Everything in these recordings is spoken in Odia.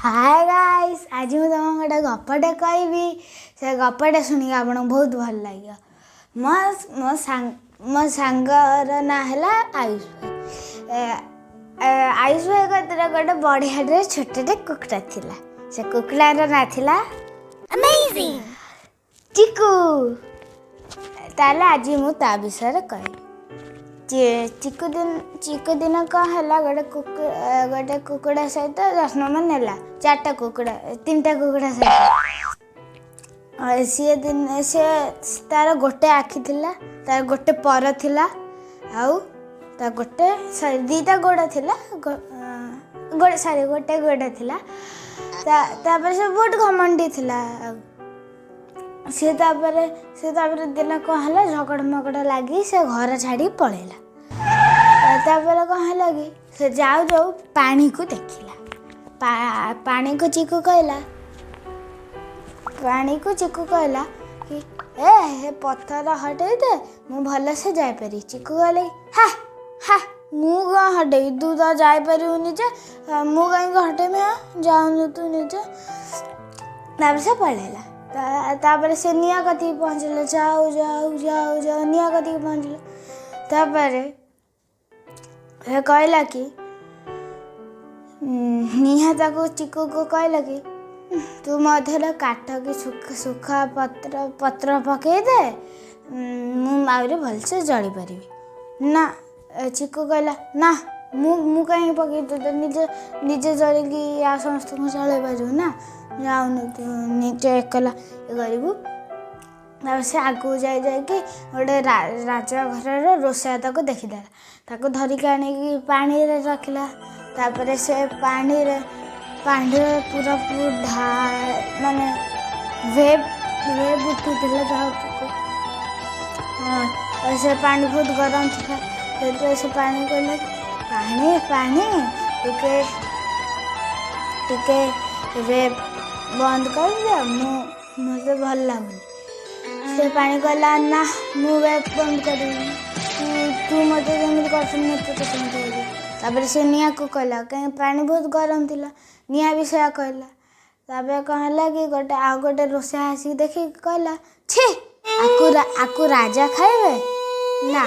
ହାଏ ଗାଇସ୍, ଆଜି ମୁଁ ତମକୁ ଗୋଟେ ଗପଟେ କହିବି। ସେ ଗପଟା ଶୁଣିକି ଆପଣଙ୍କୁ ବହୁତ ଭଲ ଲାଗିବ। ମୋ ମୋ ସାଙ୍ଗ ମୋ ସାଙ୍ଗର ନାଁ ହେଲା ଆୟୁଷ ଭାଇ। ଆୟୁଷ ଭାଇ କତିରେ ଗୋଟେ ବଢ଼ିଆଟେ ଛୋଟଟେ କୁକୁଡ଼ା ଥିଲା। ସେ କୁକୁଡ଼ାର ନାଁ ଥିଲା ଚିକୁ। ତାହେଲେ ଆଜି ମୁଁ ତା ବିଷୟରେ କହିବି। ଚିକୁ ଦିନ କ'ଣ ହେଲା, ଗୋଟେ କୁକୁଡ଼ା ସହିତ ଜନ୍ମ ନେଲା, ଚାରିଟା କୁକୁଡ଼ା, ତିନିଟା କୁକୁଡ଼ା ସହିତ। ସିଏ ଦିନେ ସେ ତାର ଗୋଟେ ଆଖି ଥିଲା, ତାର ଗୋଟେ ପର ଥିଲା, ଆଉ ତା ଗୋଟେ, ସରି, ଦୁଇଟା ଗୋଡ଼ ଥିଲା, ଗୋଟେ, ସରି, ଗୋଟେ ଗୋଡ଼ ଥିଲା। ତାପରେ ସେ ବହୁତ ଘମଣ୍ଡି ଥିଲା। ଆଉ ସେ ତାପରେ ଦିନ କ'ଣ ହେଲା, ଝଗଡ଼ା ମଗଡ଼ା ଲାଗି ସେ ଘର ଛାଡ଼ିକି ପଳେଇଲା। ତାପରେ କ'ଣ ହେଲା କି ସେ ଯାଉ ଯାଉ ପାଣିକୁ ଦେଖିଲା। ପାଣିକୁ ଚିକୁ କହିଲା କି, "ଏ ହେ, ପଥର ହଟେଇ ଦେ, ମୁଁ ଭଲସେ ଯାଇପାରିବି।" ଚିକୁ କହିଲେ କି, "ହା ହା, ମୁଁ କ'ଣ ହଟେଇବି? ତୁ ତ ଯାଇପାରିବୁନି ଯେ ମୁଁ କାହିଁକି ହଟେଇବି? ହଁ, ଯାଉନୁ ତୁ ନିଜେ।" ତାପରେ ସେ ପଳେଇଲା। ତାପରେ ସେ ନିଆଁ କତିକି ପହଞ୍ଚିଲା। ଯାଉ ଯାଉ ଯାଉ ଯାଉ ନିଆଁ କତିକି ପହଞ୍ଚିଲା। ତାପରେ ସେ କହିଲା କି ନିଆଁ ତାକୁ, ଚିକୁକୁ କହିଲା କି, "ତୁ ମଧ୍ୟରେ କାଠ କି ଶୁଖା ପତ୍ର ପତ୍ର ପକେଇ ଦେ, ମୁଁ ଆହୁରି ଭଲସେ ଜଳିପାରିବି।" ନା, ଚିକୁ କହିଲା, "ନା, ମୁଁ କାହିଁକି ପକେଇବି? ତୁ ତ ନିଜେ ନିଜେ ଜଳିକି ଆଉ ସମସ୍ତଙ୍କୁ ଜଳେଇ ପାରିବୁ ନା। ଯାଉନୁ, ତୁ ନିଜେ ଏକଲା ଇଏ କରିବୁ।" ତାପରେ ସେ ଆଗକୁ ଯାଇ ଯାଇକି ଗୋଟେ ରାଜା ଘରର ରୋଷେଇଆ ତାକୁ ଦେଖିଦେଲା। ତାକୁ ଧରିକି ଆଣିକି ପାଣିରେ ରଖିଲା। ତାପରେ ସେ ପାଣିରେ ପାଣିରେ ପୁରା ମାନେ ୱେଭ୍ ୱେଭ୍ ଉଠୁଥିଲା। ଯାହାକୁ ହଁ, ସେ ପାଣି ବହୁତ ଗରମ ଥିଲା। ସେଥିପାଇଁ ସେ ପାଣି କହିଲା, "ପାଣି, ପାଣି, ଟିକେ ଟିକେ ୱେଭ୍ ବନ୍ଦ କରିଦିଅ, ମୋତେ ଭଲ ଲାଗୁନି।" ସେ ପାଣି କହିଲା, "ନା, ମୁଁ ୱେଭ୍ ବନ୍ଦ କରିବିନି। ତୁ ମୋତେ ଯେମିତି କରୁଛୁ, ମୁଁ ତୋତେ ସେମିତି କରିବି।" ତାପରେ ସେ ନିଆଁକୁ କହିଲା, କାହିଁକି ପାଣି ବହୁତ ଗରମ ଥିଲା। ନିଆଁ ବି ସେୟା କହିଲା। ତାପରେ କ'ଣ ହେଲା କି ଗୋଟେ ଆଉ ଗୋଟେ ରୋଷେଇଆ ଆସିକି ଦେଖିକି କହିଲା, "ଛି, ଆକୁ ରାଜା ଖାଇବେ ନା?"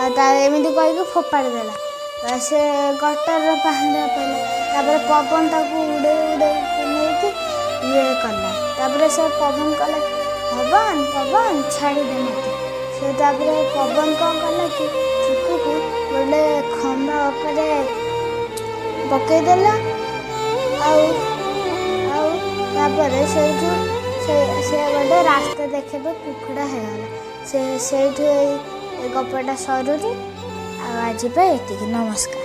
ଆଉ ତା ଏମିତି କହିକି ଫୋପାଡ଼ି ଦେଲା। ସେ ଗଟରର ପାଣିରେ ପଡ଼ିଲା। ତାପରେ ପବନ ତାକୁ ଉଡ଼େଇ ଉଡ଼େଇ ନେଇକି ଇଏ କଲା। ତାପରେ ସେ ପବନ କହିଲା, "ପବନ, ପବନ, ଛାଡ଼ିଦେ ମୋତେ।" ସେ ତାପରେ ପବନ କ'ଣ କଲା କି ଚିକୁକୁ ଗୋଟେ ଖମ୍ବା ଉପରେ ପକେଇଦେଲା। ଆଉ ଆଉ ତାପରେ ସେଇଠୁ ସେ ଗୋଟେ ରାସ୍ତା ଦେଖେଇବେ କୁକୁଡ଼ା ହେଇଗଲା। ସେ ସେଇଠୁ ଏଇ ଗପଟା ସରୁଛି। ଆଉ ଆଜି ପାଇଁ ଏତିକି। ନମସ୍କାର।